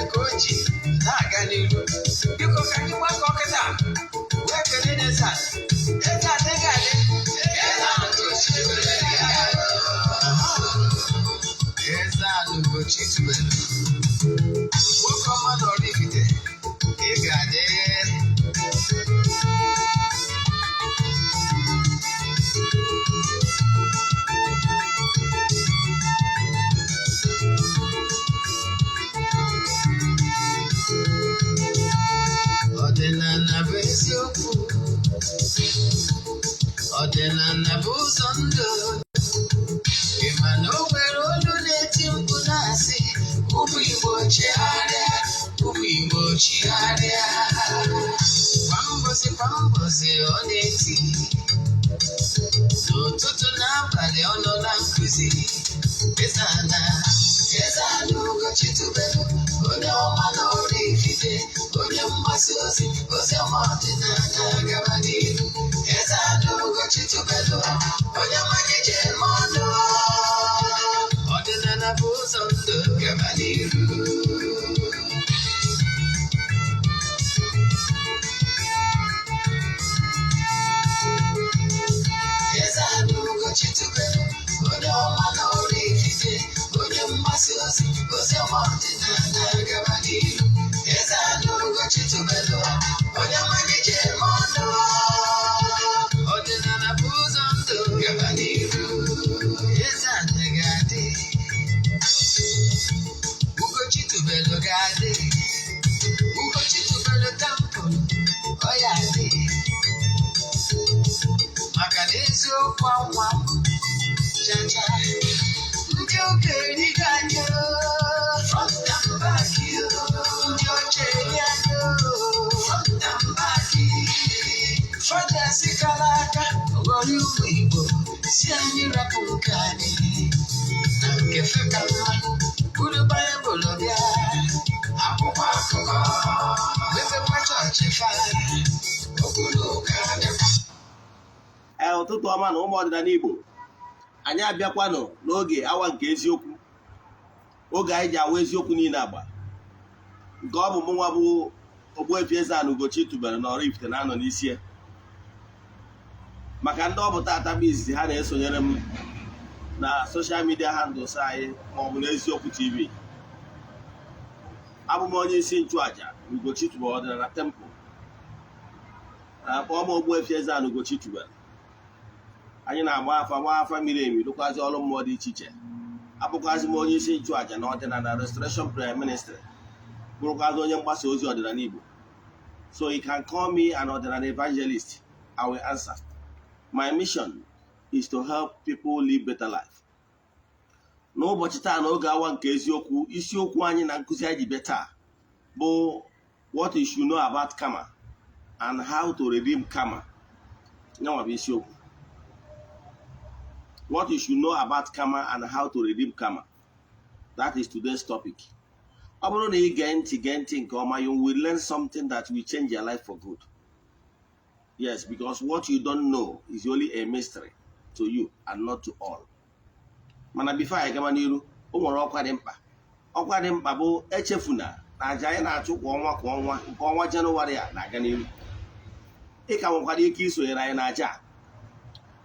Nke o ji na-aga n'iru, biko ka anyị gbakọ kịta wee kelee n'eze ala. Eze ala, ị ga-adị. Eze ala Ugochi tubelu. Eze ala Ugochi tubelu, nwoke ọma na Oraifite, ị ga-adị. Ọdịnala bụ eziokwu, ọdịnala bụ ụzọ ndụ. Ị ma na o nwere olu na-eti mkpu na-asị, "Ụmụ Igbo, chegharịa, ụmụ Igbo, chigharịa." Kwa mbọsị kwa mbọsị ọ na-eti, n'ụtụtụ n'abalị ọ nọ na nkụzi. Eze ala, Eze ala Ugochi tubelu, onye ọma na Oraifite, onye mgbasa ozi ozi ọma ọdịnala, gaba n'ihu. Eze ala Ugochi tubelu, onye mmanya ji eme ọnụ. Ọdịnala bụ ụzọ ndụ, gaba n'ihu. Eze ala Ugochi tubelu, onye ọma na Oraifite, onye mgbasa ozi ozi ọma ọdịnala, gaba n'ihu. Eze ala Ugochi tubelu, onye mmanya ji eme ọnụ. Ọdịnala bụ ụzọ ndụ, gaba n'ihu. Eze ala ga-adị, Ugochi tubelu ga-adị, Ugochi tubelu temple ọ ya adị, maka na eziokwu anwa chacha. Ndị ụka erigo anyị front and back, ndị ọcha eri anyị front and back. Fathers kara aka ghọrọ ụmụ Igbo, si anyị rapụ nke anyị na nke fe ka mma, buru Baịbụl bịa, akwụkwọ akụkọ, mepekwa chọọchị fa, okwu na ụka bịakwa. Ee, ụtụtụ ọma na ụmụ ọdịnala Igbo. Anyị abịakwanụ n'oge awa nke eziokwu, oge anyị ji awa eziokwu niile agba. Nke ọ bụ mụnwa bụ Ogbuefi Eze-Ana Ugochi tubelu na Oraifite na-anọ n'isi ya. Maka ndị ọ bụ taata bụ izizi ha na-esonyere m na social media handles anyị maọbụ na Eziokwu TV, abụ m onye isi nchụaja Ugochi tubelu ọdịnala temple. Na-akpọ m Ogbuefi Eze-Ana Ugochi tubelu. Anyị na-agba afa, gba afa miri emi, rụkwazi ọrụ mmụọ dị iche iche. Abụkwazi m onye isi nchụaja na ọdịnala Restoration Prayer Ministry, bụrụkwazi onye mgbasa ozi ọdịnala Igbo. So you can call me an ọdịnala evangelist, I will answer. My mission is to help people live better life. N'ụbọchị taa, n'oge awa nke eziokwu, isiokwu anyị na nkụzi anyị ji bịa taa bụ "What you should know about karma and how to redeem karma." Nyanwa bụ isiokwu, "What you should know about karma and how to redeem karma." That is today's topic. Ọ bụrụ na ị gee ntị, gee ntị nke ọma, you will learn something that will change your life for good. Yes, because what you don't know is only a mystery to you and not to all. Mana before anyị gaba n'iru, o nwere ọkwa dị mkpa. Ọkwa dị mkpa bụ, echefuna na aja anyị na-achụ kwa ọnwa kwa ọnwa, nke ọnwa Jenụwarị a na-aga n'iru. Ị ka nwekwara ike isonyere anyị na aja a,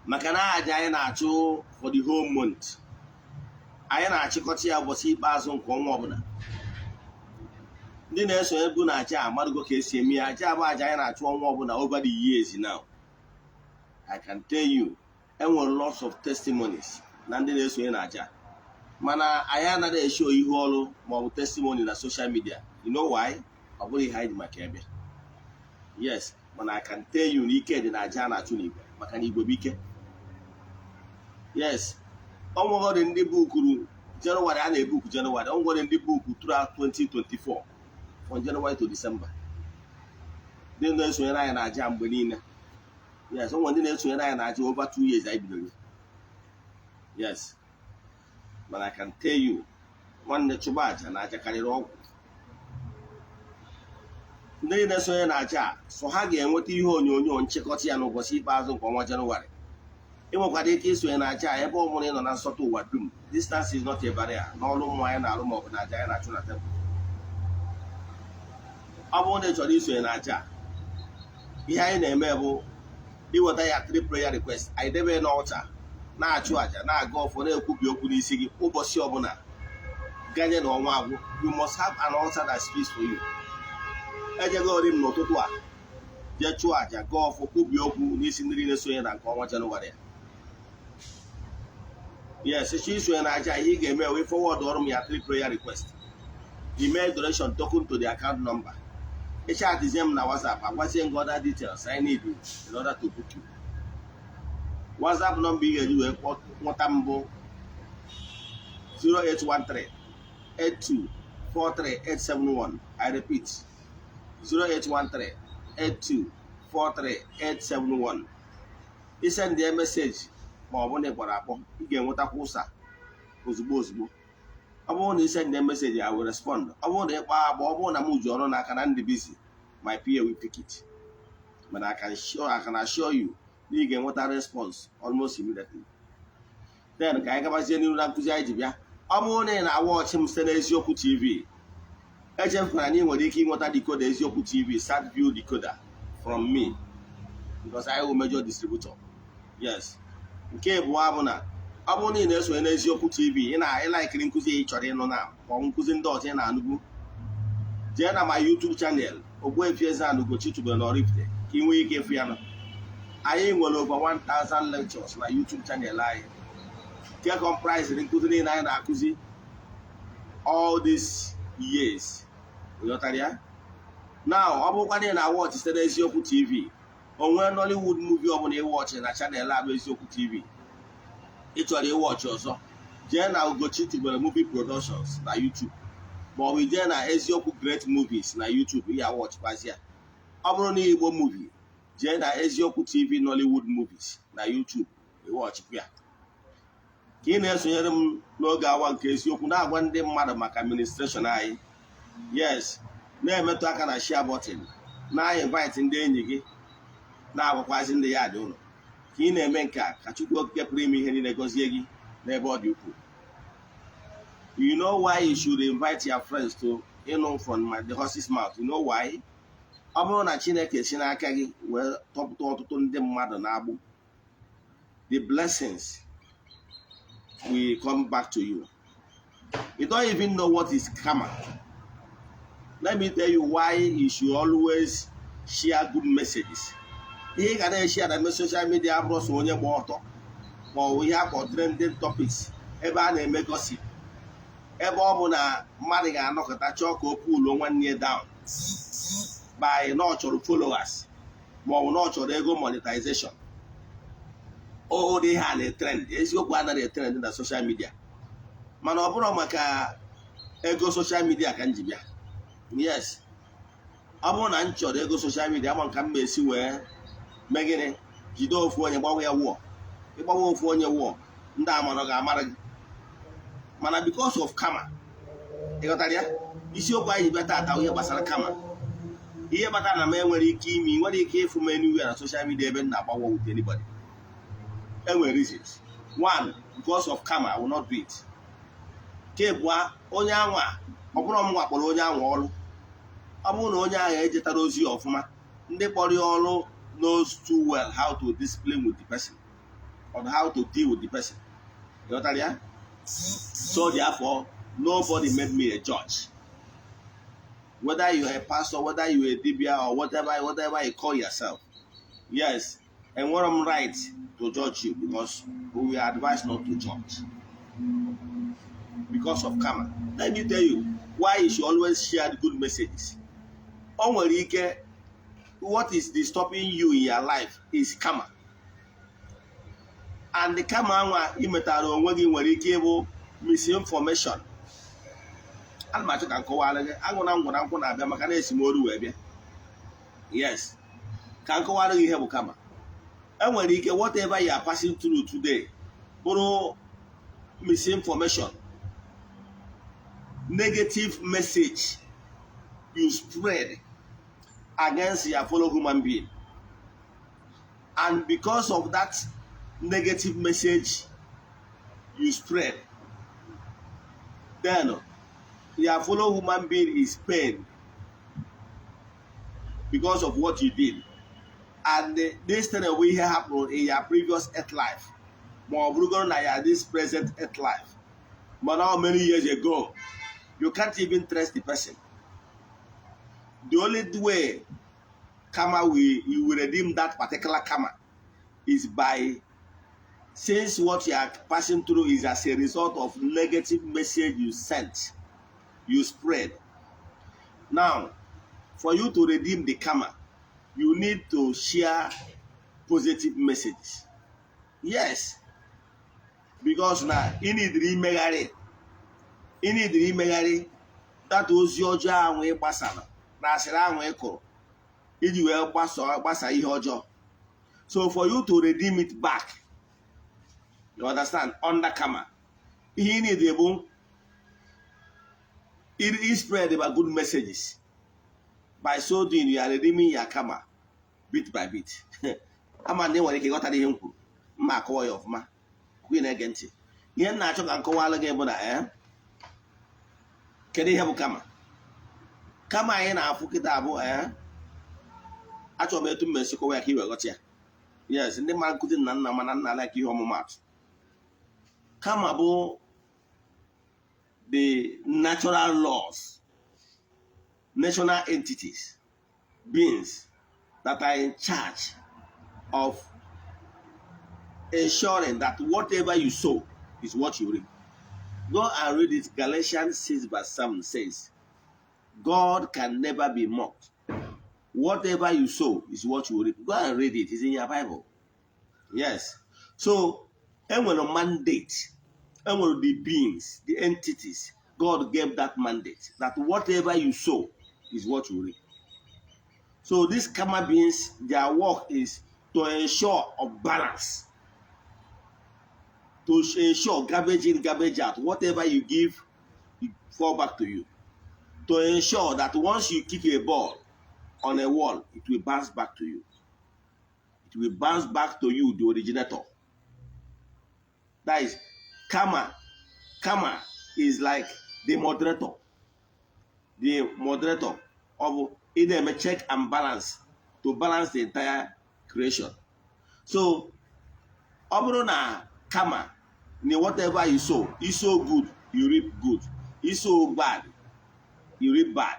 maka na aja anyị na-achụ for the whole month, anyị na-achịkọta ya ụbọchị ikpeazụ nke ọnwa ọbụla. Ndị na-esonye bụ na aja amadụgo ka esi eme ya. Aja bụ aja anyị na-achụ ọnwa ọbụla over the years. Now I can tell you, enwere lots of testimonies na ndị na-esonye na aja, mana anyị anaghị esho ihu ọrụ maọbụ testimony na social media. You know why? Ọ bụrụ ihe anyị ji maka ebe. Yes, mana I can tell you na ike dị na aja a na-achụ n'igwe, maka na igwe bụ ike. Yes, ọ nwegọrị ndị bookuru Jenụwarị, a na-ebook Jenụwarị. Ọ nwere ndị book throughout 2024, from January to December, ndị na-esonyere anyị na aja mgbe niile. Yes, o nwere ndị na-esonyere anyị na aja over 2 years anyị bidoro. Yes, mana I can tell you, nwanne, chụba aja na aja karịrị ọgwụ. Ndị na-esonye na aja a so ha ga-enweta ihe onyonyo nchịkọta ya n'ụbọchị ikpeazụ nke ọnwa Jenụwarị. Ị nwekwara ike isonye na aja a ebe ọ bụla ị nọ na nsọtụ ụwa dum. Distance is not a barrier n'ọrụ mmụọ anyị na-arụ maọbụ na aja anyị na-achụ na temple. Ọ bụrụ na ị chọrọ isonye na aja a, ihe anyị na-eme bụ iweta ya three prayer request, anyị debe n'altar, na-achụ àjà, na-aga ọfọ, na-ekwubi okwu n'isi gị ụbọchị ọbụla ganye na ọnwa agwụ. You must have an altar that speaks for you. Ejegori m n'ụtụtụ a jee chụọ àjà, gaa ọfọ, kwubie okwu n'isi ndị niile sonye na nke ọnwa Jenụwarị a. Yes, ịchọ isonye na aja, ihe ị ga-eme wee forward ọrụ m ya three prayer request, email donation token to the account number, ịchatizie m na WhatsApp, agwazie m gị other details I need in order to book you. WhatsApp number ị ga-eji wee nweta m bụ 0813 8243 871. I repeat, 0813 8243 871. Isend ya message ma ọ bụ na ị gwara akpọ, ị ga-enwetakwa ụsa ozugbo ozugbo. Ọ bụrụ na isend ya message, I will respond. Ọ bụrụ na ịkpọ akpọ, ọ bụrụ na m ji ọrụ n'aka na ndị busy, my PA will pick it. Mana I can assure you na ị ga-enweta response almost immediately. Then ka anyị gabazie n'ihu na nkụzi anyị ji bịa. Ọ bụrụ na ị na-awa ọchị m site n'Eziokwu TV, echefukwara na ị nwere ike ịnweta decoder Eziokwu TV, SatView decoder, from me, because I will major distributor. Yes, nke abụọ bụ na ọ bụrụ na ị na-esonye n'Eziokwu TV, ị na-ịlikiri nkụzi ị chọrọ ịnụ na ma ọ bụ nkụzi ndị ọzọ ị na-anụbu, jee na my YouTube channel, Ogbuefi Eze-Ana Ugochi tubelu na Oraifite, ka ị nwee ike ịfụ ya nọ. Anyị nwere over 1000 lectures na YouTube channel anyị, nke comprise nkụzi niile anyị na-akụzi all these years. Ghọtara ya? Now, ọ bụrụkwa na ị na-awatch site n'Eziokwu TV, onwe Nollywood movie ọbụla ịwatch na channel a bụ Eziokwu TV, ị chọrọ ịwatch ọzọ, jee na Ugochi Tubelu Movie Productions na YouTube, ma ọ bụ jee na Eziokwu Great Movies na YouTube, ya watchkwazi ya. Ọ bụrụ na Igbo movie, jee na Eziokwu TV Nollywood Movies na YouTube, ịwatchkwa ya. Ka ị na-esonyere m n'oge awa nke eziokwu, na-agwa ndị mmadụ maka administration anyị, yes, na-emetụ aka na share button, na-invite ndị enyi gị, na-agwakwazi ndị ya dị ụlọ. Ka ị na-eme nke a, ka Chukwu Okike pụrụ ime ihe niile gọzie gị n'ebe ọ dị ukwuu. You know why you should invite your friends to ịnụ from the horse's mouth? You know why? Ọ bụrụ na Chineke si n'aka gị wee tọpụta ọtụtụ ndị mmadụ n'agbụ, the blessings will come back to you. You don't even know what is karma. Let me tell you why you should always share good messages. Ihe ị ga na-eshare na social media abụrụ sọ onye gba ọtọ ma ọ bụ ihe akpọ trending topics, ebe a na-eme gossip, ebe ọ bụ na mmadụ ga-anọkọta chọọ ka o pulluo nwanne ya down by na ọ chọrọ followers ma ọ bụ na ọ chọrọ ego monetization. Ụdị ihe a na-etrend, eziokwu anaghị etrend na social media. Mana ọ bụrụ maka ego social media ka m ji bịa. Yes, ọ bụrụ na m chọrọ ego social media, ama nka m esi wee mee gịnị? Jide ofu onye gbanwe ya wụọ, ịgbanwe ofu onye wụọ, ndị amara ga-amara gị. Mana because of karma, ịghọtara ya? Isiokwu anyị ji bịa taata, ihe gbasara karma, ihe kpatara na m enwere ike ime, nwere ike ịfụ m anywhere na social media ebe m na-agbawa with anybody. Enwere reasons. One, because of karma, I will not do it. Nke abụọ, onye anwa, ọ bụrụ m wakpọrọ onye anwa ọrụ, ọ bụrụ na onye ahụ ejetara ozi ya ọfụma, ndị kpọrọ ya ọrụ knows too well how to discipline with the person or how to deal with the person. Ịghọtara ya? So therefore, nobody made me a judge. Whether you are a pastor, whether you are a dibia or whatever, whatever you call yourself, yes, enwere m right to judge you, because we are advised not to judge because of karma. Let me tell you why you should always share the good messages. O nwere ike, what is disturbing you in your life is karma, and the karma anwa imetara onwe gị nwere ike ịbụ misinformation. Ana m achọ ka m kọwara gị. Aṅụ na ngwụ na nkwụ na-abịa maka na esi m oru wee bịa. Yes, ka m kọwara gị ihe bụ karma. Enwere ike whatever you are passing through today bụrụ misinformation, negative message you spread against your fellow human being, and because of that negative message you spread, then your fellow human being is pain. Because of what you did. And this thing bụ ihe happened in your previous earth life, ma ọ bụrụgoro na ya this present earth life. But how many years ago, you can't even trace the person. The only way karma will you will redeem that particular karma is by, since what you are passing through is as a result of negative message you sent, you spread. Now, for you to redeem the karma, you need to share positive messages. Yes, because na ị need imegharị, ị need imegharị that ozi ọjọọ ahụ ị gbasara na asịrị ahụ ị kụrụ iji wee gbasa ihe ọjọọ. So for you to redeem it back, you understand, under karma, ihe ị need bụ i spread about good messages. By so doing, you are redeeming your karma bit by bit. Ama na ị nwere ike ịghọtara ihe m kwuru, mma akọwa ya ọfụma. Kwe na-ege ntị, ihe m na-achọ ka m kọwalụ gị bụ na kedu ihe bụ karma? Karma anyị na-afụ kịta bụ achọrọ m etu m esi kọwa ya ka i wee ghọta ya. Yes, ndị mara nkụzi nna nna mana nna like ihe ọmụmatụ. Karma bụ the natural laws, national entities, beings that are in charge of ensuring that whatever you sow is what you reap. Go and read it. Galatians 6 verse 7 says, "God can never be mocked. Whatever you sow is what you reap." Go and read it. It's in your Bible. Yes. So, enwere mandate. Enwere the beings, the entities. God gave that mandate that whatever you sow is what you reap. So these karma beings, their work is to ensure a balance, to ensure garbage in, garbage out. Whatever you give, it fall back to you. To ensure that once you kick a ball on a wall, it will bounce back to you. It will bounce back to you, the originator. That is karma. Karma is like the moderator. The moderator of either check and balance to balance the entire creation. So, ọ bụrụ na karma na whatever you sow good, you reap good. You sow bad, you reap bad.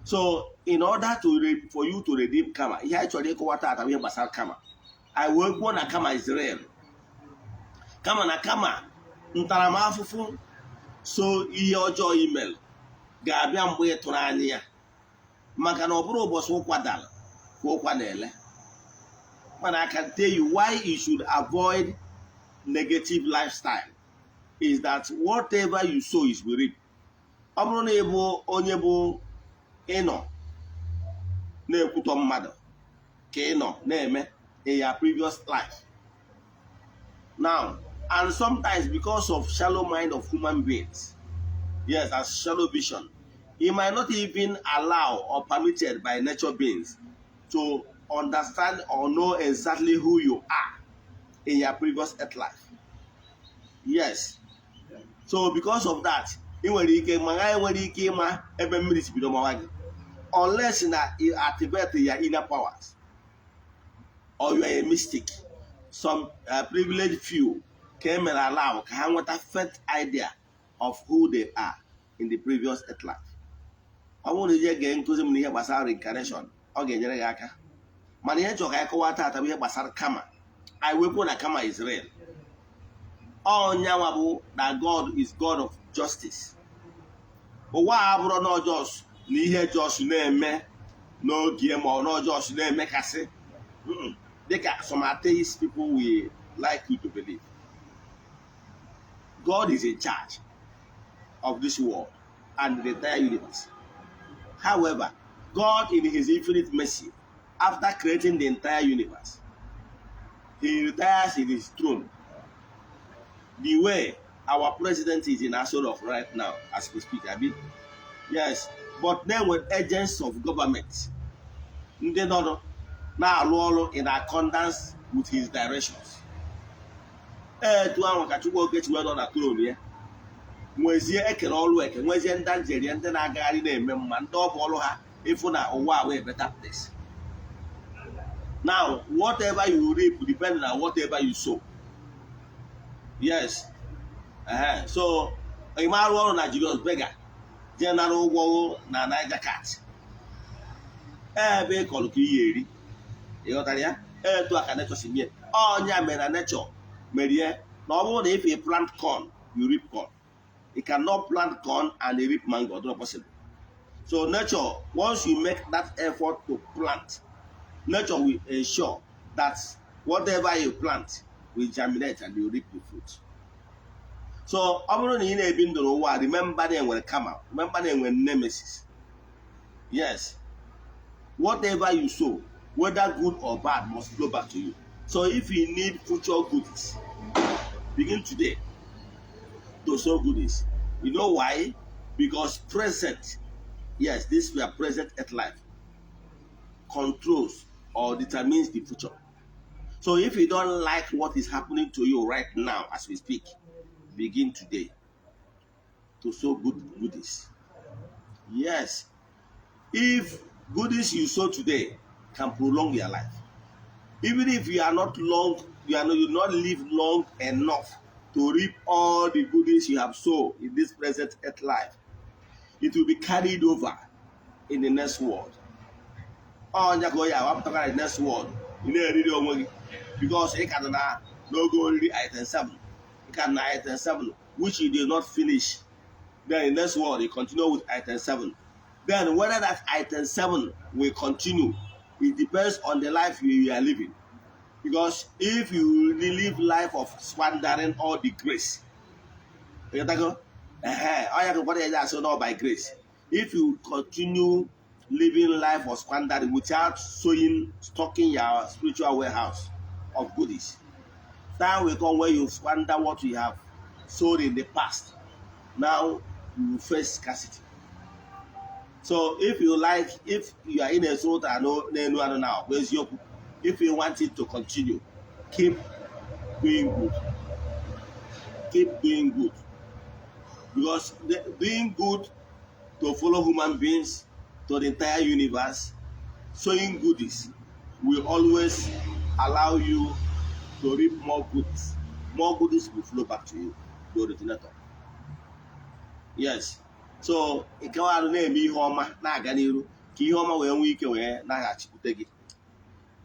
So, in order to re for you to redeem karma, ihe anyị chọrọ ịkọwa taata bụ ihe gbasara karma. Anyị wee kwuo na karma is real. Kama na karma ntaramahụhụ so ihe ọjọọ email ga-abịa mgbe ị tụrụ anya ya, maka na ọ bụrụ ụbọchị ụkwa dara ka ụkwa na-ele. Mana I can tell you why you should avoid negative lifestyle is that whatever you sow is will reap. Ọ bụrụ na ị bụ onye bụ ịnọ na-ekwutọ mmadụ ka ị nọ na-eme in your previous life now, and sometimes because of shallow mind of human beings, yes, as shallow vision, he might not even allow or permitted by nature beings to understand or know exactly who you are in your previous earth life. Yes, so because of that, ị nwere ike ma ha nwere ike ịma ebe mmiri si bido mawa gị unless na you activate your inner powers or you are a mystic. Some privileged few ka e mere allow ka ha nweta faint idea of who they are in the previous earth life. Ọ bụrụ na ije gee nkụzi m n'ihe gbasara reincarnation, ọ ga-enyere gị aka. Mana ihe chọrọ ka anyị kọwaa taata bụ ihe gbasara karma. Anyị wee kwuo na karma is real. Ọnyanwa bụ na God is God of justice. Ụwa a abụrụ na just na ihe just na-eme n'oge ma ọ na just na-emekasị. Dịka some atheist people will like you to believe. God is in charge of this world and the entire universe. However, God, in his infinite mercy, after creating the entire universe, he retires in his throne the way our president is in Aso Rock right now as we speak, abi? Yes, but then with agents of government, ndị nọ na-alụ ọrụ in accordance with his directions. Etu ahụ ka Chukwu Okechi wee nọ na throne ya, nwezie ekere ọrụ eke, nwezie ndị njerie, ndị na-agagharị na-eme mma, ndị ọ bụ ọrụ ha Ịfụ na ụwa wee better place. Now, whatever you reap depend on whatever you sow. Yes. So ị ma arụ ọrụ na Julius Berger, jee nara ụgwọ na Niger Cat, ebe ị kọrọ ka iyi eri. Ịghọtara ya? Etu a ka nature si mie. Ọnya mere na nature merie na ọ bụrụ na if you plant corn, you reap corn. You cannot plant corn and reap mango. Not possible. So nature, once you make that effort to plant, nature will ensure that whatever you plant will germinate and you reap the fruit. So ọ bụrụ na ị na-ebi ndụ n'ụwa, remember na enwere karma, remember na enwere nemesis. Yes, whatever you sow, whether good or bad, must flow back to you. So if you need future goodies, begin today to sow goodies. You know why? Because present, yes, this your present earth life controls or determines the future. So if you don't like what is happening to you right now as we speak, begin today to sow good goodies. Yes, if goodies you sow today can prolong your life, even if you are not long, you are not, you not live long enough to reap all the goodies you have sown in this present earth life, it will be carried over in the next world. Ọnya ka o ya awapụtakwara the next world, ị na-eriri onwe gị because ị ka nọ na n'oge oriri item 7. Ị ka nọ na item 7, which you did not finish. Then in the next world, you continue with item 7. Then whether that item 7 will continue, it depends on the life you are living, because if you live life of squandering all the grace, ịghọtago? Ehe, ọ ya ka ụfọdụ ya asị not by grace. If you continue living life of squandering without sowing, stocking your spiritual warehouse of goodies, time will come where you squander what you have sowed in the past. Now you will face scarcity. So if you like, if you are in a zone that n'elu anụ now, bụ eziokwu, if you want it to continue, keep doing good. Keep doing good, because doing good to fellow human beings, to the entire universe, sowing goodies will always allow you to reap more goodies. More goodies will flow back to you, the originator. Yes. So ịkawa arụ na-eme ihe ọma na-aga n'iru ka ihe ọma wee nwee ike wee naghachikwute gị.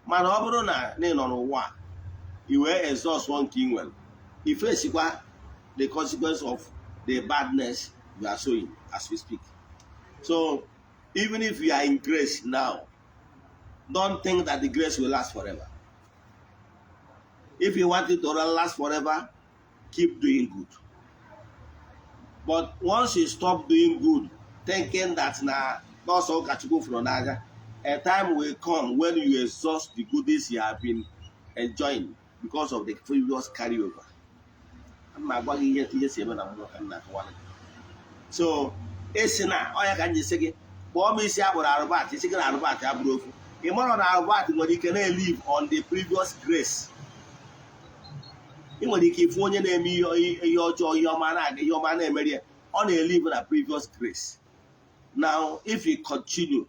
Mana ọ bụrụ na ị nọ n'ụwa a, i wee exhaust nke ị nwere, i faceikwa the consequence of the badness you are sowing as we speak. So even if you are in grace now, don't think that the grace will last forever. If you want it to last forever, keep doing good. But once you stop doing good, thinking that na n'ọsọ ụkọchukwu fụrụ n'anya, a time will come when you exhaust the goodies you have been enjoying because of the previous carryover. Ana agwa gị ihe si eme na mmụọ ka m na-akọwara gị. So esi na ọya ka m ji sị gị kpọọ m isi akpụrụ arụbat, isi gị na arụbat abụrụ ofu. Ị mara na arụbat nwere ike na-elive on the previous grace. Ị nwere ike ịfụ onye na-eme ihe ọjọọ, ihe ọma na-aga, ihe ọma na-emeri ya, ọ na-elive na previous grace. Now, if you continue,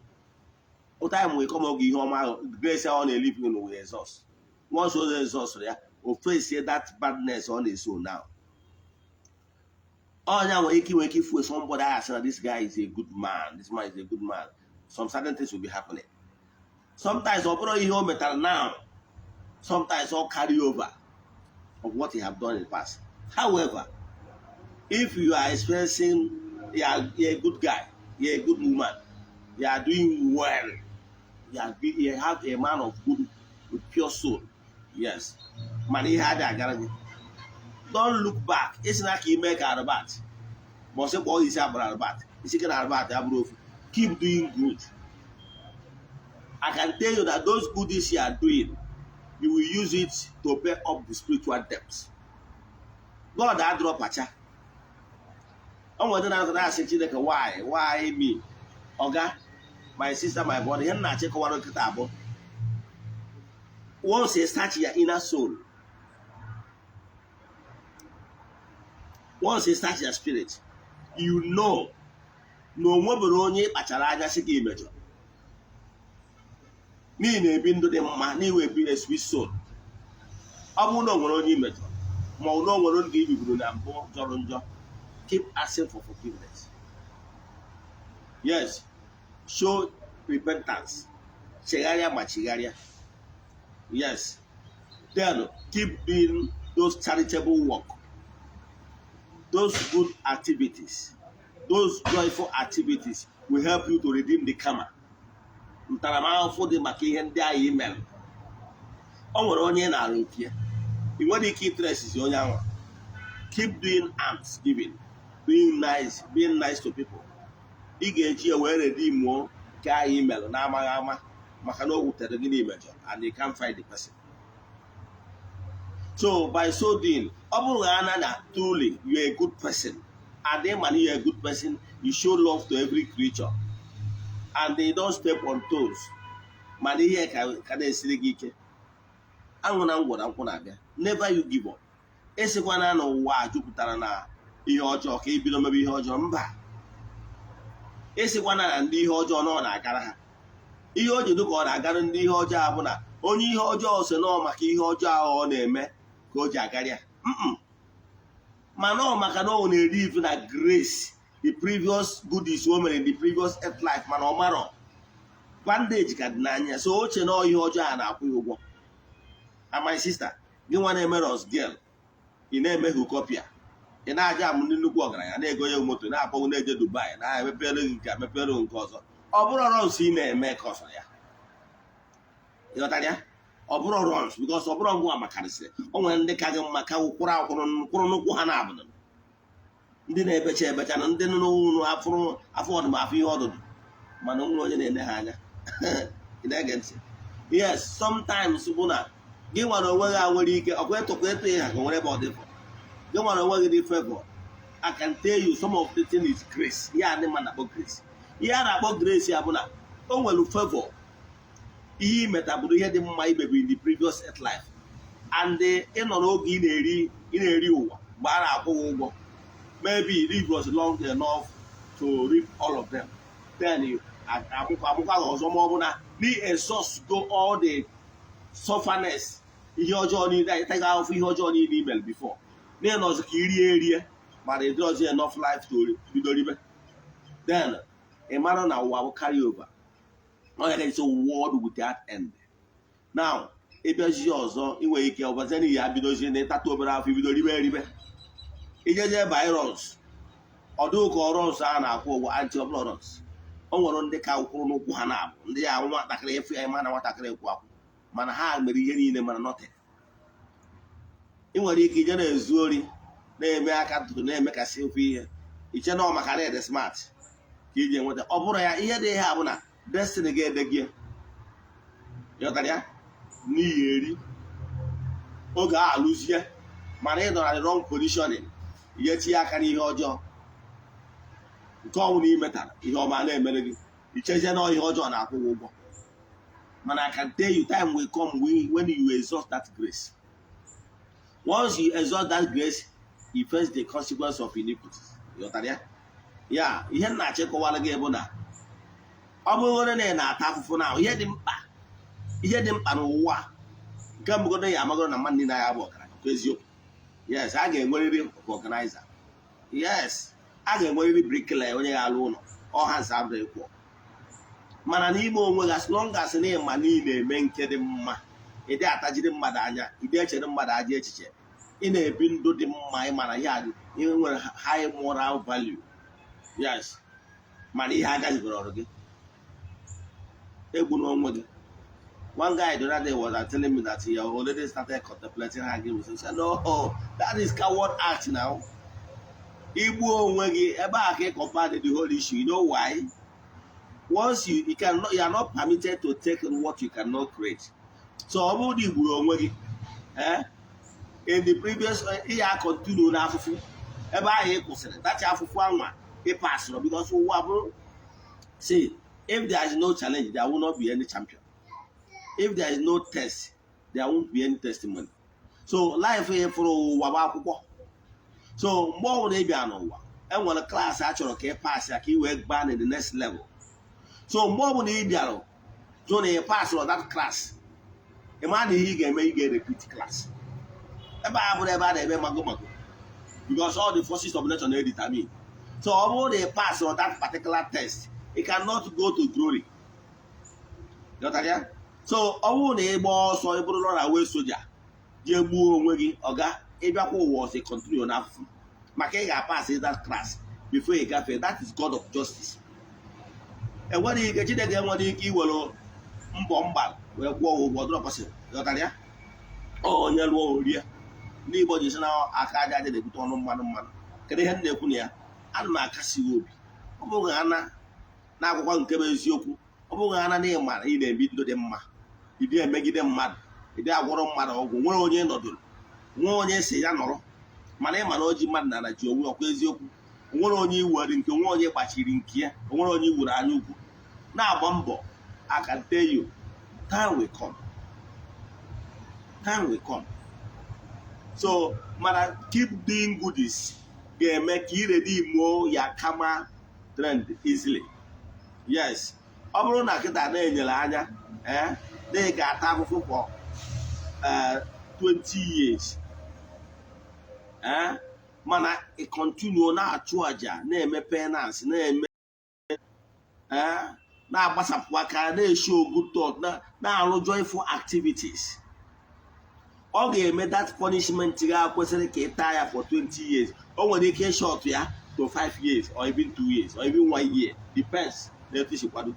time will come oge ihe ọma ahụ, grace ahụ ọ na-elive in will exhaust. Once o exhaust ya, o face that badness ọ na-eso now. Ọnya nwere ike inwe ike ifu somebody ahụ asị na this guy is a good man, this man is a good man. Some certain things will be happening. Sometimes ọ bụrụ ihe o metara now, sometimes ọ carry over of what he have done in the past. However, if you are experiencing, you're a good guy, you're a good woman, you are doing well, you have a man of good with pure soul, yes, mana ihe adịghị agara gị, don't look back. Isi na ka ime ka arụbat, ma ọ sị kpọọ isi agbara arụbat, isi gị na arụbat abụrụ ofu. Keep doing good. I can tell you that those goodies you are doing, you will use it to pay up the spiritual debts. God adịrọ pacha. O nwere ndị na-asị asị Chineke, Why me?" Oga, my sister, my brother, ihe m na-achọ ịkọwara nkịta abụọ: once you search your inner soul, once you search your spirit, you know na o nwebere onye ị kpachara anya sị ka imejọ. N'ihi na-ebi ndụ dị mma, n'iwe ebi a sweet soul. Ọ bụrụ na o nwere onye imejọrọ, ma ọ bụ na o nwere ndụ ibiburu na mbụ jọrọ njọ, keep asking for forgiveness. Yes, show repentance, chegharịa ma chigharịa. Yes, then keep doing those charitable work, those good activities, those joyful activities will help you to redeem the karma, ntaramahụhụ dị maka ihe ndị ahụ i mere. O nwere onye ị na-arụ nke ya, ị nwere ike itresizi onye ahụ. Keep doing alms giving, being nice, being nice to people. Ị ga-eji ya wee redeemuo nke ahụ i mere na-amaghị ama, maka na o wutere gị n'imejọ and you can't find the person. So by so doing, ọ bụrụ na ana na truly you are a good person, and then man, you are a good person, you show love to every creature and they don't step on toes, mana ihe ka na-esiri gị ike, anwụ na ngwọ na nkwụ na-abịa. Never you give up. Esikwana na ụwa a jupụtara na ihe ọjọọ ka ibido mebe ihe ọjọọ. Mba, esikwana na ndị ihe ọjọọ na ọ na-agara ha. Ihe o ji dị ka ọ na-agara ndị ihe ọjọọ a bụ na onye ihe ọjọọ so nọọ maka ihe ọjọọ ahụ ọ na-eme ka o ji agara ya. Mana ọ maka na ọ na-eri ife na grace, the previous goodies o mere in the previous earth life, mana ọ marọ bandage ka dị n'anya, so oche na ihe ọjọọ a na-akwụ ya ụgwọ. And my sister, gị nwa na-eme runs girl, ị na-eme hukopia, ị na-aja amụ ndị nnukwu ọgaranya na-ego ya moto, na-akpọnwụ, na-eje Dubai, na-emepere gị nke a, mepere gị nke ọzọ. Ọ bụrụ runs ị na-eme ka ọsọ ya, ịghọtara ya? Ọ bụrụ runs, because ọ bụrụ ngwa makarịsịrị, o nwere ndị ka gị mma, ka kwụrụ akwụrụ kwụrụ n'ụkwụ ha na-abụdụ ndị na-ebecha ebecha na ndị nọ n'ụlọ afụrụ afọ ọdụm afọ ihe ọdụdụ, mana o nwere onye na-ene ha anya. Ị na-ege ntị? Yes, sometimes bụ na gị nwere onwe gị a nwere ike ọkwa ịtụkwa ịtụ ihe ka nwere ebe ọ dị fọ gị nwere onwe gị dị favor. I can tell you some of the thing is grace. Ihe a ndị mmadụ na-akpọ grace, ihe a na-akpọ grace ya bụ na o nwere favor, ihe imetabụrụ, ihe dị mma imebi in the previous earth life, and ị nọ n'oge ị na-eri ụwa mgbe a na-akwụ gị ụgwọ. Maybe live was long enough to reap all of them, then you amụkwa amụkwa gị ọzọ, ma ọ bụ na exhaust go all the sufferness, ihe ọjọọ niile anyị taghị ahụhụ, ihe ọjọọ niile i mere before, n'ihi na ọzọ ka irie erie, mana ịdị ọzọ enough life to bido ribe. Then ị mara na ụwa bụ carry over. Ọ ya ga world without end. Now ịbịazi ọzọ, ị nwere ike ọbazie n'ihi ya bidozie na ịtata obere afọ, ibido ribe eribe, ijeje virus ọ dịghị ka ọrụ nsọ a na-akwụ ụgwọ anti ọbụla runs. O nwere ndị ka kwụrụ n'ụkwụ ha na-abụ ndị ya nwatakịrị efu ya, mana nwatakịrị kwụ akwụ, mana ha mere ihe niile, mana nothing. Ị nwere ike ije na-ezu ori, na-eme aka ntụtụ, na-emekasị ofe ihe iche na ọ maka na ịdị smart ka iji enweta. Ọ bụrụ ya, ihe dị ihe a bụ na destiny ga-ede gị, ịghọtara ya, n'ihi eri oge a alụzie, mana ị nọrọ na wrong positioning, ihe tinye aka n'ihe ọjọọ nke ọnwụ na imetara ihe ọma na-emere gị, ichezie na ihe ọjọọ na-akwụ gị ụgwọ. Mana I can tell you, time will come when you exhaust that grace. Once you exhaust that grace, you face the consequence of iniquity. Ịghọtara ya? Ya ihe m na-achọ ịkọwara gị bụ na ọ bụrụ na ị na-ata afụfụ na ihe dị mkpa, ihe dị mkpa n'ụwa a, nke mbụgodo ya amagoro na mmadụ niile ya bụ ọgaranya nke eziokwu. Yes, a ga-enwerịrị organizer. Yes, a ga-enwerịrị bricklayer, onye ga-alụ ụlọ ọha nsa abụrụ ịkwụ. Mana n'ime onwe gị, as long as na ịma niile eme nke dị mma, ịdị atajiri mmadụ anya, ịdị echere mmadụ aja echiche, ị na-ebi ndụ dị mma, ịma na ihe a ihe nwere high moral value. Yes, mana ihe agazibere ọrụ gị, egbu n'onwe gị. One guy the other day was telling me that he already started contemplating hanging himself. I said, "No, that is coward act." Now igbu onwe gị ebe a ka ị compare the whole issue. You know why? Once you cannot, you are not permitted to take what you cannot create. So ọ bụrụ na i gburu onwe gị in the previous, ihe a continue n'afụfụ ebe ahụ ị kwụsịrị dachi afụfụ anwa ị pasịrị, because ụwa bụrụ, see, if there is no challenge, there will not be any champion. If there is no test, there won't be any testimony. So life ị fụrụ ụwa bụ akwụkwọ. So mgbe ọbụla ị bịa n'ụwa, enwere class a chọrọ ka ị pass ya ka ị wee gbaa na the next level. So mgbe ọbụla ị bịara Jụ na ị pass that class, ị ma na ihe ị ga-eme, ị ga-repeat class. Ebe a bụrụ ebe a na-eme mago mago, because all the forces of nature na-determine. So ọ bụrụ na ị pass that particular test, you cannot go to glory. Ghọtara ya? So ọ bụrụ na ị gbaa ọsọ, ị bụrụ runaway soja, jee gbuo onwe gị, ọga ịbịakwa ụwa ọzọ, continue n'afụfụ, maka ị ga-pass that class before ị gafee. That is God of justice. Enwere ike, Chineke enwere ike iwere mbọ mgba wee kwụọ ụgwọ dụrọ possible. Ghọtara ya? Onye lụọ orie. Ndị Igbo ji sị na aka aja aja na-ebute ọnụ mmanụ mmanụ. Kedu ihe m na-ekwu na ya? Ana m akasi gị obi. Ọ bụghị ana na-akwụkwọ nke bụ eziokwu, ọ bụghị ana na ịmara ị na-ebi ndụ dị mma, ịdị emegide mmadụ, ịdị agwọrọ mmadụ ọgwụ, nwere onye nọdụrụ, nwee onye si ya nọrọ, mana ị ma na oji mmadụ na ji onwe ọkwa eziokwu. Onwere onye iwere nke nwe, onye gbachiri nke ya, onwere onye iwere anya ukwu na-agba mbọ. I can tell you, time will come, time will come. So mana keep doing goodies ga-eme ka ị redeem ya karma trend easily. Yes, ọ bụrụ na kịta na-enyere anya, ee, na ị ga-ata afụfụ for 20 years, ee, mana ị continue na-achụ àjà, na-eme penance, na-eme, ee, na-agbasapụ aka, na-eshow good thought, na-arụ joyful activities, ọ ga-eme that punishment ga kwesịrị ka ị taa ya for 20 years, o nwere ike short ya to 5 years or even 2 years or even 1 year, depends na etu isi kwado.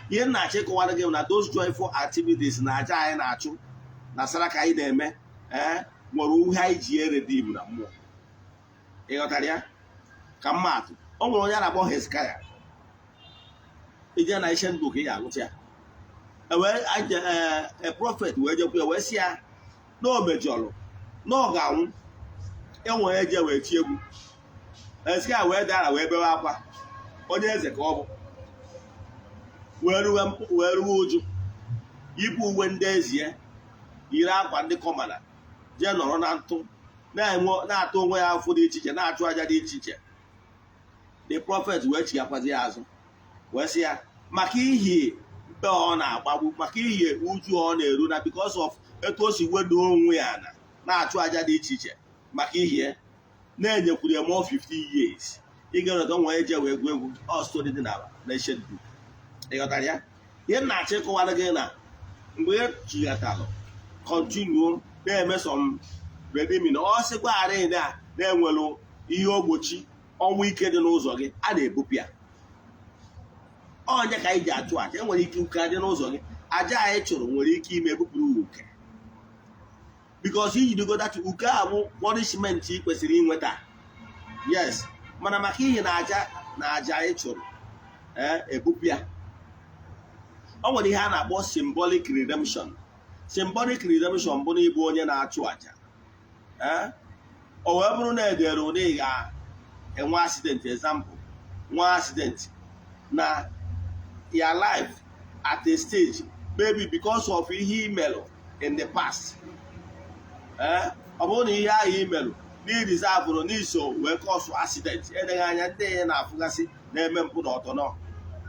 Ihe m na-achọ ịkọwara gị bụ na those joyful activities na aja anyị na-achụ na saraka anyị na-eme, ee, nwere uhe anyị ji eredeem na mmụọ. Ị ghọtara ya? Ka mmaatụ, o nwere onye a na-akpọ Hezekaya. Ije na ancient book, ị ga-agụta ya. Wee prophet wee jekwu ya, wee sị ya na o mejọrọ, na ọ ga-anwụ. Enwere eje wee tie egwu. Hezekaya wee dara, wee bewe akwa. Onye eze ka ọ bụ, wee ruwe ụjụ, yipụ uwe ndị ezie, yiri akwa ndị kọmana, jee nọrọ na ntụ, na-atụ onwe ya afụ dị iche iche, na-achụ aja dị iche iche. The prophet wee chigakwazi ya azụ, wee sị ya maka ihi mpe ọ na-agbagbu, maka ihi uju ọ na-eru, na because of etu o si wedo onwe ya na na-achụ aja dị iche iche, maka ihie na-enyekwuru ya more 15 years. Ị ga-enweta nwa eje wee gụọ egwu. Ọ story dị na ancient book. Ị ghọtara ya? Ihe m na-achọ ịkọwara gị na mgbe e chighatalụ, continue na-eme some redeeming, ọ sịkwarị na na-enwelu ihe ogbochi ọnwụ ike dị n'ụzọ gị, a na-ebupụ ya. Onye ka anyị ji achụ aja? Enwere ike uke dị n'ụzọ gị, aja anyị chụrụ nwere ike ime ebupụrụ uke, because ijidigo that uke a bụ punishment ị kwesịrị inweta. Yes, mana maka ihi na aja anyị chụrụ, ee, ebupụ ya. O nwere ihe a na-akpọ symbolic redemption. Symbolic redemption bụ na ịbụ onye na-achụ aja, ee, o wee bụrụ na edere ụdị ị ga-enwe accident, example, nwa accident na your life at a stage, maybe because of ihe imelụ in the past, ee, ọ bụrụ na ihe ahụ imelụ n'irizabụrụ n'iso wee cause accident, eleghị anya ndị ya na-afụgasị na-eme mpụ na ọtọnọ,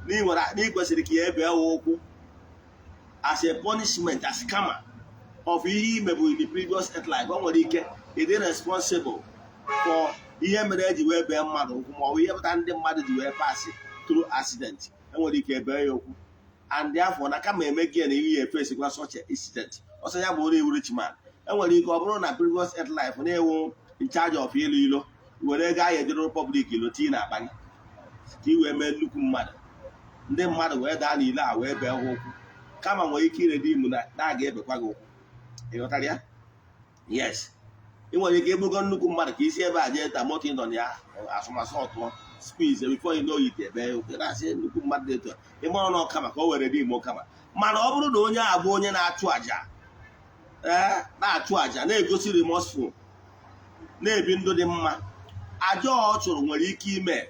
na ị kwesịrị ka ya ebe ụkwụ as a punishment, as karma of ihe imebu in the previous earth life. O nwere ike ịdị responsible for ihe mere eji wee bee mmadụ ụkwụ, ma ọ bụ ihe pụtara ndị mmadụ ji wee pass through accident. Enwere ike ebee ya ụkwụ, and therefore na kama eme gị na ihe efesikwa such a incident ọsọ ya bụ onye rich man. Enwere ike ọ bụrụ na previous earth life na-ewu in charge of ilu ilo, were ego ahụ ejere public ilo tii na akpa gị ka ị wee mee nnukwu mmadụ, ndị mmadụ wee daa n'ile a wee bee ha ụkwụ, kama nwere ike iredeem na na-aga ebekwa gị ụkwụ. Ị ghọtara ya? Yes, ị nwere ike ịbụgo nnukwu mmadụ ka isi ebe a jee ta moto, ịnọ na ya asụmasụ ọtụọ squeeze, before you know it, ebe ụkwụ. Na-asị nnukwu mmadụ dị etu a, ịmara na ọkama ka o were redeem kama. Mana ọ bụrụ na onye a bụ onye na-achụ àjà, ee, na-achụ àjà, na-egosi remorseful, na-ebi ndụ dị mma, aja ọ chụrụ nwere ike ime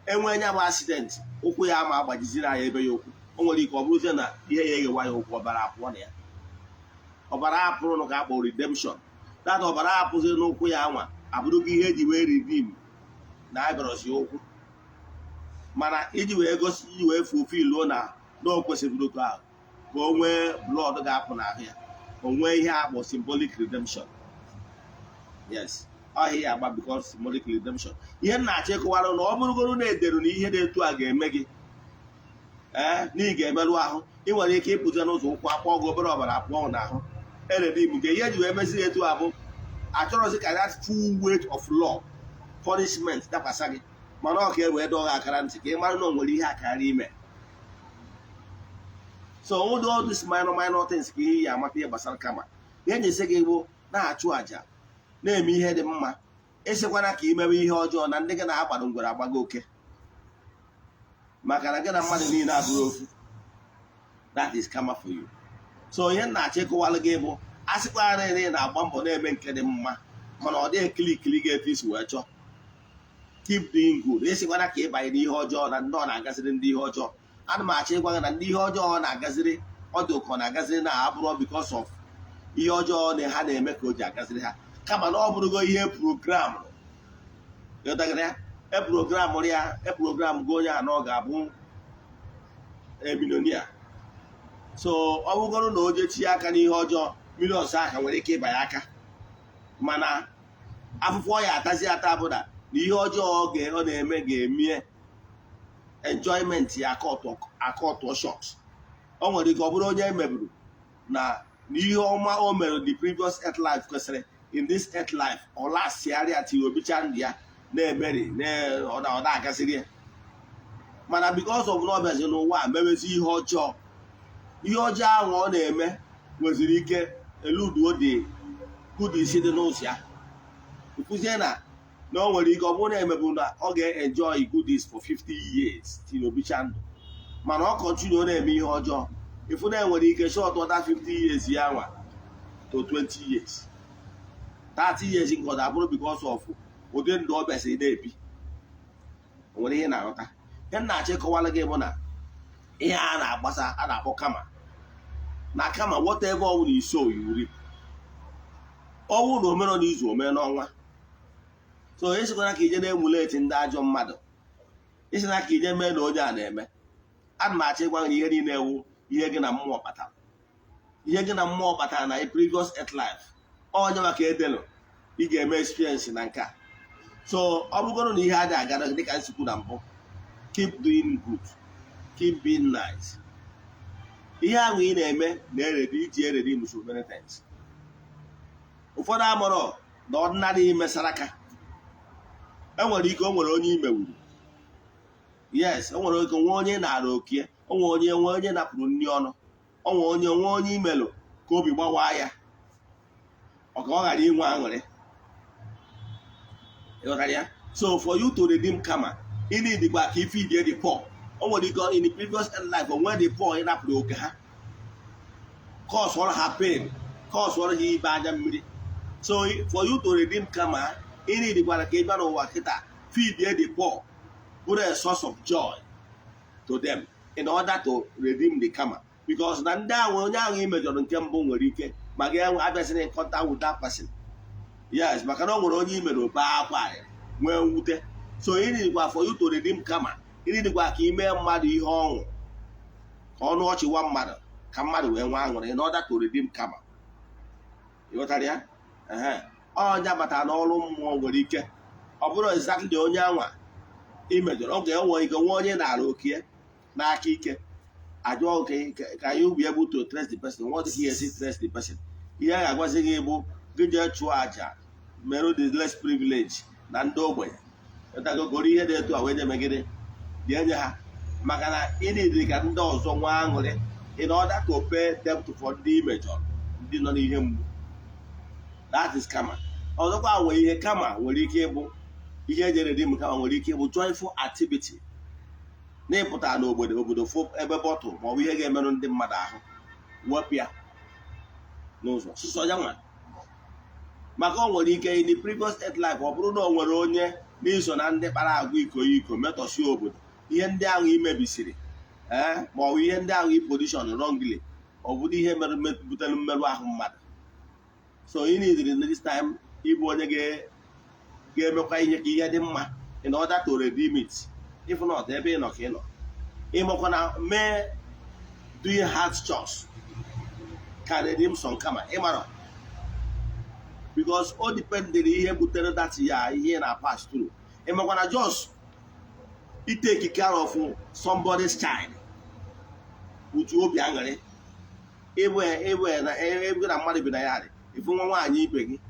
enwe nya bụ accident, ụkwụ ya ama agbajiziri anya ebe ya ụkwụ. O nwere ike ọ bụrụzie na ihe ya eghewa ya ụkwụ, ọbara apụọ na ya. Ọbara apụrụ ka a kpọrọ redemption. That ọbara apụzi n'ụkwụ ya anwa abụrụgo ihe eji wee redeem na abịarọzi ụkwụ, mana iji wee gosi, iji wee fulfill na Na o kwesịrị ka o nwee blood ga-apụ n'ahụ ya, o nwee ihe a kpọ symbolic redemption. Yes, ọhịa ya agba because symbolic redemption. Ihe m na-achọ ịkọwara na ọ bụrụgoro na ederu na ihe dị etu a ga-eme gị, ee, na ị ga-emerụ ahụ, ị nwere ike ịpụta n'ụzọ, ụkwụ akpọ gị, obere ọbara apụọ n'ahụ, e-redeem nke ihe eji wee mezi etu a bụ achọrọzi ka that full weight of law punishment dakwasa gị, mana ọ ka e wee dọọ gị akara ntị ka ị mara na o nwere ihe akara ime. So all these minor minor things ka ihe ya amata ihe gbasara karma. Ihe nyesi gị bụ na-achụ àjà, na-eme ihe dị mma. Esikwana ka imewe ihe ọjọọ na ndị gị na-agbado ngwere agbago oke, maka na gị na mmadụ niile abụrụ ofu. That is karma for you. So ihe m na-achọ ịkụwalụ gị bụ, a sịkwara na ị na-agba mbọ na-eme nke dị mma, mana ọ dịghị click gị etu isi wee chọọ, keep doing good. Esikwana ka ị banye n'ihe ọjọọ na ndị ọ na-agaziri, ndị ihe ọjọọ. Ana m achọ ịgwa gị na ndị ihe ọjọọ na-agaziri, ọ dị ụkọ na-agaziri na abụrọ because of ihe ọjọọ na ha na-eme ka o ji agaziri ha, kama na ọ bụrụgo ihe program ghọtagara ya, e-program ya, e-program go onye a na ọ ga-abụ millionaire. So ọ bụgoro na o jechie aka n'ihe ọjọọ, millions aka nwere ike ịbanye aka, mana afụfụ ọ ya atazi ata bụ na ihe ọjọọ ọ na-eme ga-emie enjoyment ya a-cut short. O nwere ike ọ bụrụ onye emeburu na ihe ọma o mere the previous earth life kwesịrị in this earth life ọ lasịarịa tiri obicha ndụ ya na-emeri ọ na-agasịrị ya, mana because of na ọ bịazi n'ụwa a mewezi ihe ọjọọ, ihe ọjọọ ahụ ọ na-eme nweziri ike eluduo dị good isi dị n'ụzọ ya. Kwuzie na o nwere ike ọ bụrụ na emebu na ọ ga-enjoy goodies for 50 years till obicha ndụ, mana ọ continue na-eme ihe ọjọọ, ifu na enwere ike short ọda 50 years ya nwa to 20 years, 30 years nke ọ ga-abụrụ because of ụdị ndụ ọ bịasịrị na-ebi. O nwere ihe na-aghọta ihe m na-achọ ịkọwara gị bụ na ihe a na-agbasa a na-akpọ karma, na karma, whatever ọ bụla you sow, you reap. Ọnwụ na omero n'izu, ome n'ọnwa. So esikwana ka ije na-emulate ndị ajọ mmadụ, isina ka ije mee na onye a na-eme. Ana m achọ ịgwa gị na ihe niile ewu ihe gị na mmụọ kpatara, ihe gị na mmụọ kpatara na previous earth life, onye maka edelu ị ga-eme experience na nke a. So ọ bụgoro na ihe adịghị agara dịka nsikwu na mbụ, keep doing good, keep being nice. Ihe ahụ ị na-eme na-eredi iji eredi so many things. Ụfọdụ amụrọ na ọdịnarị imesara aka, enwere ike o nwere onye imewuru. Yes, o nwere ike nwe onye na-ara okie, o nwere onye nwe onye napụrụ nri ọnụ, o nwere onye nwe onye imelụ ka obi gbawaa ya, ọ ka ọ ghara inwe aṅụrị. Ịghọtara ya? So for you to redeem karma, ị need kwa ka ife ide the poor. O nwere ike in the previous life o nwee the poor ị napụrụ oke ha, cause ọrụ ha pain, cause ọrụ ha ibe anya mmiri. So for you to redeem karma, ị need kwara ka ị bịa n'ụwa kịta feed the poor, bụrụ a source of joy to them in order to redeem the karma, because na ndị ahụ onye ahụ ị mejọrọ nke mbụ nwere ike ma gị abịazina in contact with that person. Yes, maka na o nwere onye i mere obe akwa arịrị nwee mwute. So ị need for you to redeem karma, ị need ka ị mee mmadụ ihe ọṅụ, ka ọnụ ọchị wa mmadụ, ka mmadụ wee nwee aṅụrị in order to redeem karma. Ịghọtara ya? Ehe, ọnya batara n'ọrụ mmụọ nwere ike ọ bụrụ exactly onye anwa imejọrọ, ọ ga-enwe ike nwe onye na-ara okie n'aka ike ajụọ oke ka you be able to trace the person. What he esi trace the person, ihe a ga-agwazi gị bụ gị jee chụọ àjà merụ the less privilege na ndị ogbenye goro ihe dị etu a wee nyemegide dị enye ha, maka na ịdị ka ndị ọzọ nwee aṅụrị in order to pay debt for ndị imejọrọ, ndị nọ n'ihe mgbu. That is karma. Ọzọkwa nwere ihe karma nwere ike ịbụ ihe eji redeem karma nwere ike ịbụ joyful activity n'ịpụta n'obodo obodo fụ ebe bottle maọbụ ihe ga-emerụ ndị mmadụ ahụ, wepụ ya n'ụzọ sụsọ ya nwa, maka o nwere ike in the previous earth life ọ bụrụ na o nwere onye n'iso na ndị kpara agwa iko iko metọsie obodo, ihe ndị ahụ imebisiri ee ma ọ bụ ihe ndị ahụ i position wrongly, ọ bụrụ ihe mere butere mmerụ ahụ mmadụ. So ị need this time ịbụ onye ga-emekwa ihe ka ihe dị mma in order to redeem it. If not, ebe ị nọ ka ị nọ ịmakwa na mee Doing hard chores can redeem some karma. Ịmara, because o dependere ihe butere that ya ihe na pass through. Ịmakwa na just take care of somebody's child with obi aṅụrị, ebe na ebe na mmadụ bi na ya dị, ifu nwa nwaanyị ibe gị,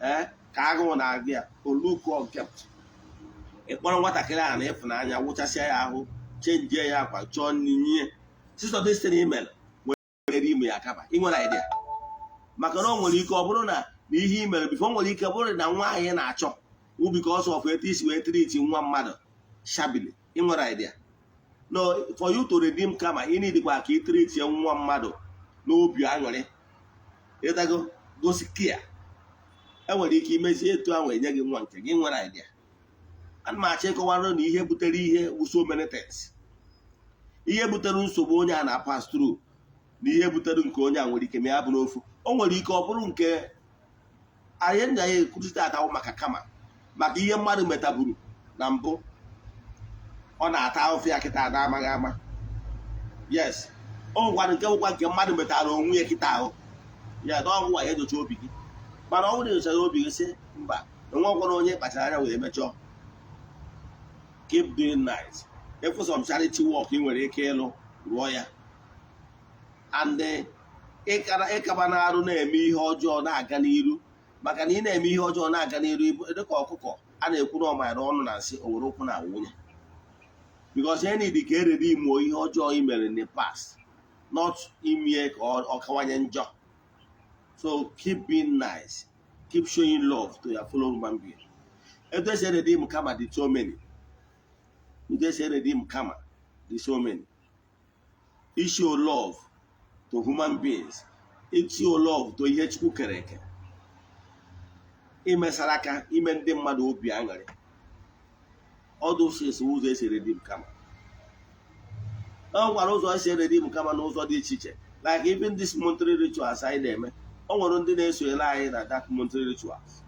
ee, ka agụụ na-agụ ya, oluko kept, ịkpọrọ nwatakịrị ahụ na ịfụnanya, wụchasịa ya ahụ, chenjie ya akwa, chọọ nri nye sister. This thing email nwere ime ya kaba ị nwere idea, maka na o nwere ike ọ bụrụ na na ihe i mere before nwere ike bụrụ na nwa ahụ ị na-achọ wụ because of etu isi wee treat nwa mmadụ shabbily. Ị nwere idea? No, for you to redeem karma, ị need kwa ka ị treat nwa mmadụ n'obi aṅụrị, ịdago gosi kia. Enwere ike imezi etu ahụ enye gị nwa nke gị. Nwere idea? Ana m achọ ịkọwara na ihe butere ihe bụ so many things. Ihe butere nsogbu onye a na-pass through na ihe butere nke onye a nwere ike ma ya bụrụ ofu. O nwere ike ọ bụrụ nke anyị na ya ekwurịta atawụ maka kama, maka ihe mmadụ metaburu na mbụ, ọ na-ata ahụfụ ya kịta na-amaghị ama. Yes, o nwekwara nke bụkwa nke mmadụ metara onwe ya kịta ahụ ya na ọgwụwa ya. Enyocha obi gị, mana ọ bụrụ na enyochara obi gị, sị mba, enwekwara onye kpachara anya wee mechọọ. Keep doing nice. If some charity work ị nwere ike ịlụ, rụọ ya. And ịkaba na-arụ na-eme ihe ọjọọ na-aga n'iru, maka na ị na-eme ihe ọjọọ na-aga n'iru dịka ọkụkọ a na-ekwu na ọmara ọnụ na nsị o were ụkwụ na nwunye, because e need ka erere imo ihe ọjọọ ị mere in the past, not imie ka ọ kawanye njọ. So keep being nice, keep showing love to your fellow human being. Etu esi redeem karma dị so many. Etu esi redeem karma dị so many. Show love to human beings, show love to ihe Chukwu kere eke, imesara aka, ime ndị mmadụ obi aṅụrị, ọdụ esi ụzọ esi redeem karma. O nwekwara ụzọ esi redeem karma n'ụzọ dị iche iche, like even this monthly rituals anyị na-eme. O nwere ndị na-esonyere anyị na that monthly rituals,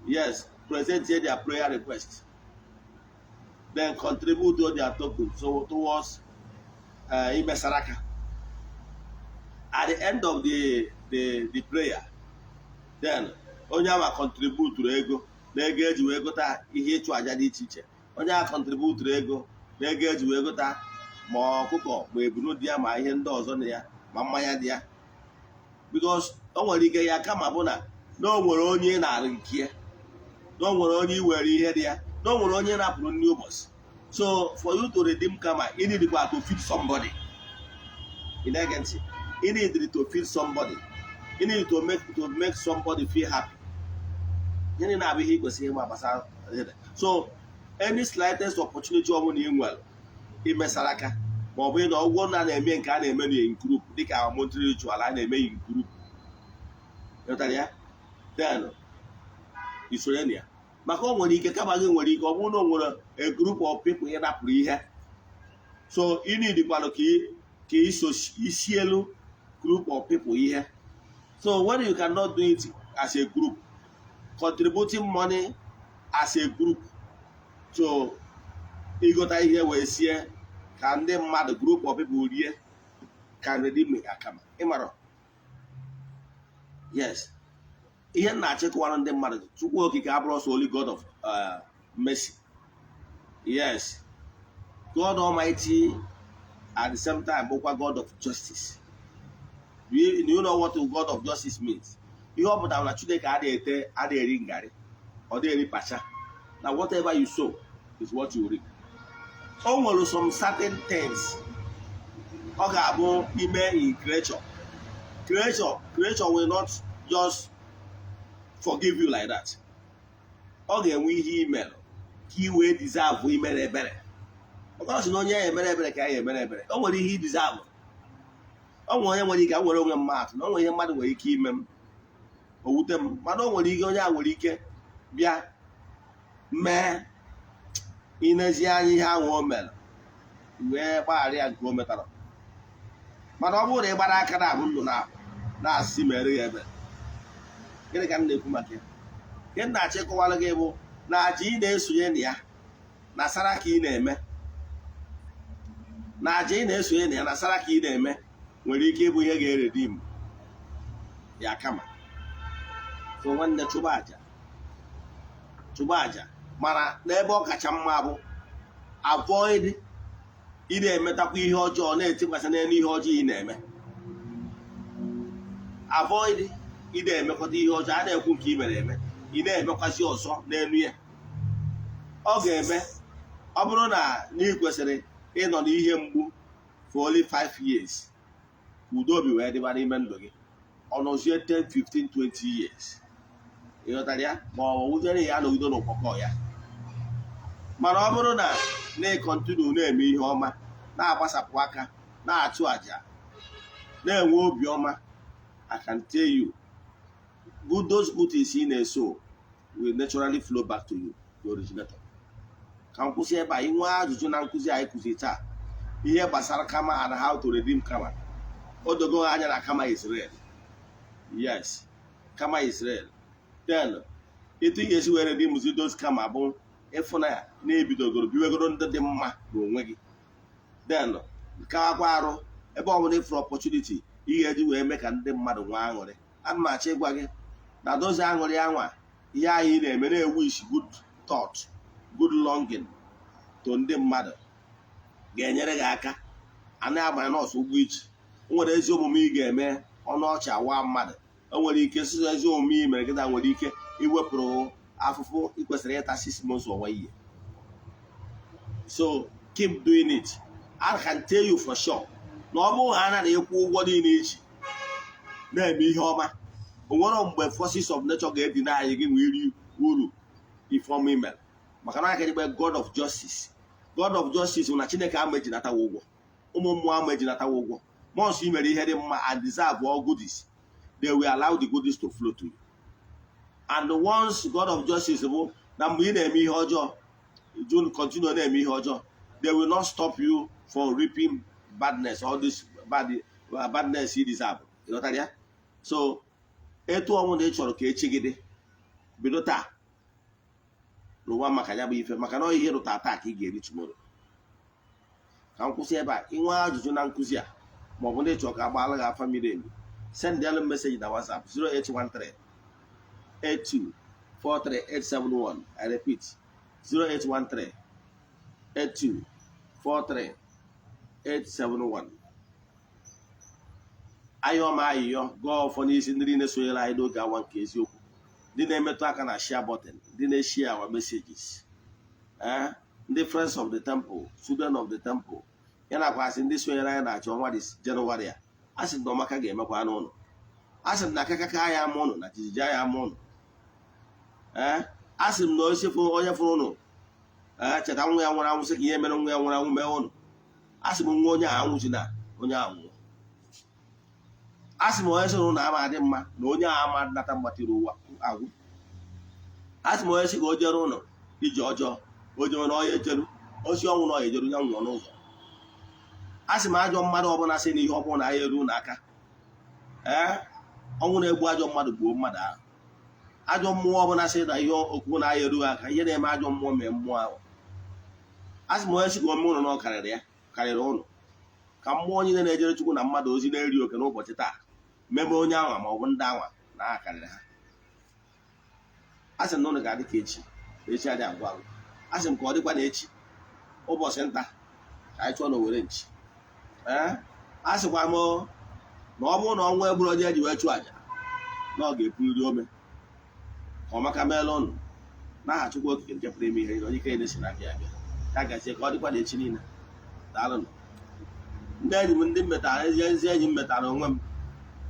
yes, present their prayer request, then contribute their token so towards imesara aka. At the end of the prayer, then onye ama contributuru ego na ego eji wee gota ihe ịchụ aja dị iche iche, onye a contributuru ego na ego eji wee gota ma ọkụkọ, ma ebunu dị ya, ma ihe ndị ọzọ na ya, ma mmanya dị ya, because o nwere ike ya kama bụ na na o nwere onye ị na-arụ nke ya, na o nwere onye i were ihe dị ya, na o nwere onye napụrụ nri ụbọchị. So for you to redeem karma, you need to feed somebody. Ị na-ege ntị? You need to feed somebody, you need to make somebody feel happy. Gịnị na-abụ ihe ị kwesịrị ịma gbasara? So any slightest opportunity ọ bụla ị nwere imesara aka, ma ọ bụ na ọgwụgwọ na na-eme nke a na-eme na in group, dịka monthly ritual a na-eme in group, ịghọtara ya? Then isonye na ya, maka o nwere ike kama gị nwere ike ọ bụrụ na o nwere a group of people ị napụrụ ihe. So ị need-kwanụ ka iso isi elu group of people ihe. So when you cannot do it as a group, contributing money as a group so ịgota ihe wee sie ka ndị mmadụ, group of people rie, can redeem karma. Ịmara? Yes, ihe m na-achịkọwara ndị mmadụ, Chukwu Okike abụrụ sọ only God of mercy. Yes, God Almighty at the same time bụkwa God of justice. Do you know what God of justice means? Ihe ọ pụtara na Chineke adịghị ete, adịghị eri ngarị, ọ dịghị eri pacha, na whatever you sow is what you reap. O nwere some certain things ọ ga-abụ ime in creature. Creature will not just forgive you like that. Ọ ga-enwe ihe imere ka ị wee deserve imere ebere, maka ọ sị na onye ya emere ebere ka ya emere ebere. O nwere ihe i deserve. O nwere onye nwere ike nwere onwe mmadụ na o nwere ihe mmadụ nwere ike ime m, o wute m, mana o nwere ike onye a nwere ike bịa mee inezi anya ihe ahụ o mere wee gbaghara ya nke o metara. Mana ọ bụrụ na ị gbara aka na-abụ ndụ na na-asị mere ya ebere, gịnị ka m na-ekwu maka ya? Ihe m na-achọ ịkọwara gị bụ na aja ị na-esonye na ya na sara ka ị na-eme. Na aja ị na-esonye na ya na sara ka ị na-eme nwere ike ịbụ ihe ga-eredeem ya kama. So nwanne, chụba aja, chụba aja. Mana n'ebe ọ kacha mma bụ avoid ị na-emetakwa ihe ọjọọ na-etikwasị n'elu ihe ọjọọ ị na-eme. Avoid ị na-emekọta ihe ọjọọ a na-ekwu nke ị mere eme, ị na-emekwasị ọzọ n'elu ya. Ọ ga-eme ọ bụrụ na ị kwesịrị ịnọ n'ihe mgbu for only 5 years ka udo obi wee dịba n'ime ndụ gị, ọ nọzie 10, 15, 20 years. Ịghọtara ya? Ma ọ wụziere ya anọgide n'ụkpọkọ ya. Mana ọ bụrụ na ị continue na-eme ihe ọma, na-agbasapụ aka, na-achụ àjà, na-enwe obi ọma, I can tell you, good those good things ị na-eso will naturally flow back to you, the originator. Ka m kwụsị ebe a. Inwe ajụjụ na nkụzi anyị kụzi taa, ihe gbasara karma and how to redeem karma, o dogo anya na karma is real. Yes, karma is real. Then etu ị ga-esi wee redeem those karma bụ ịfụ na ya na-ebidogoro biwegoro ndị dị mma n'onwe gị. Then kawakwa arụ ebe ọ bụla ịfụrụ opportunity ị ga-eji wee mee ka ndị mmadụ nwee aṅụrị. Ana m achọ ịgwa gị na dozi aṅụrị anwa ihe anyị na-eme na-ewish good thought, good longing to ndị mmadụ ga-enyere gị aka. A na-agbanye nọọsụ ụgwọ iji o nwere ezi omume ị ga-eme, ọnụ ọchị awa mmadụ. O nwere ike sịsọ ezi omume ị mere gịta nwere ike iwepụrụ afụfụ ị kwesịrị ịta 6 months or one year. So keep doing it. I can tell you for sure na ọ bụrụ ha anaghị ịkwụ ụgwọ niile iji na-eme ihe ọma, o nwere mgbe forces of nature ga-edina anyị gị nwee iri uru ifeọma imere, maka na aka dịkwa God of justice. God of justice bụ na Chineke ama ejinatawa ụgwọ, ụmụ mmụọ ama ejinatawa ụgwọ. Once ị mere ihe dị mma and deserve all goodies, they will allow the goodies to flow to you. And once God of justice bụ na mgbe ị na-eme ihe ọjọọ, you continue na-eme ihe ọjọọ, they will not stop you from reaping badness, all this bad badness you deserve. Ịghọtara ya? So etu ọnwụ na ị chọrọ ka echi gị dị, bido taa n'ụwa maka ya bụ ife, maka na ọ ihe rụta taa ka ị ga-eri tomorrow. Ka m kwụsị ebe a. Inwe ajụjụ na nkụzi a, ma ọ bụ ndị chọrọ ka agbaala gị afa miri emi, send them message na WhatsApp 0813 82 43871. I repeat, 0813 82 43 871. Ayọ ma ayịyọ gọọ ọfọ n'isi ndị niile sonyere anyị n'oge awa nke eziokwu, ndị na-emetụ aka na share button, ndị na-share our messages, ndị friends of the temple, children of the temple, ya nakwasị ndị sonyere anyị na-achọ ọnwa dis Jenụwarị a. A sị na ọmaka ga-emekwa n'ụlọ. A sị m na akakaka ya ama ụnụ na jijiji ya ama ụnụ. Ee, a sị m na onye fụrụ ụnụ, ee, cheta nwa ya nwụrụ anwụ, sị ka ihe mere nwa ya nwụrụ anwụ mee ụnụ. A sị m nwa onye a anwụchi na onye ahụ nwụọ. A sị m onye sị na ụlọ ama adị mma na onye ahụ ama nata mgbatịrị ụwa agwụ. A sị m onye sị ka o jere ụlọ ije ọjọọ, o jere na ọya ejeru osi ọnwụ na ọya ejeru ya nwụọ n'ụzọ. A sị m ajọ mmadụ ọbụla sị na ihe ọbụla na ya eru n'aka, ee, ọnwụ na-egbu ajọ mmadụ gbuo mmadụ ahụ. Ajọ mmụọ ọbụla sị na ihe okwu na ya erughị aka, ihe na-eme ajọ mmụọ mee mmụọ ahụ. A sị m onye sị ka ome ụlọ na ọ karịrị ya karịrị ụlọ, ka mmụọ niile na-ejere Chukwu na mmadụ ozi na-eri oke n'ụbọchị taa mebe onye anwa ma ọ bụ ndị anwa na ha karịrị ha. A sị m na ụnụ ga-adị ka echi, na echi adị agwụ agwụ. A sị m ka ọ dịkwa na echi ụbọchị nta ka anyị chụọ na owere nchi. Ee, a sịkwa m na ọ bụrụ na ọnwa egburu onye eji wee chụọ àjà, na ọ ga-epuriri ome ka ọmaka meela ụnụ n'aha Chukwu Okike nke pụrụ ime ihe niile, onye ike niile si n'aka ya bịa. Ya gazie, ka ọ dịkwa na echi niile. Daalụnụ, ndị enyi m, ndị m metara ezi ezi enyi m metara onwe m.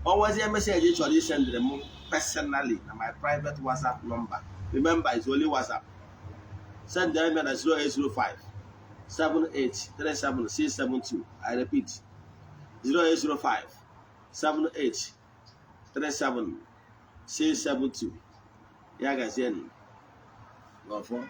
O nwezie message ị chọrọ isendịrị m personally na my private WhatsApp number, remember, it's only WhatsApp, send them na 0805 7837 672. I repeat, 0805 78 37 672. Ya gazienụ n'ọfọ.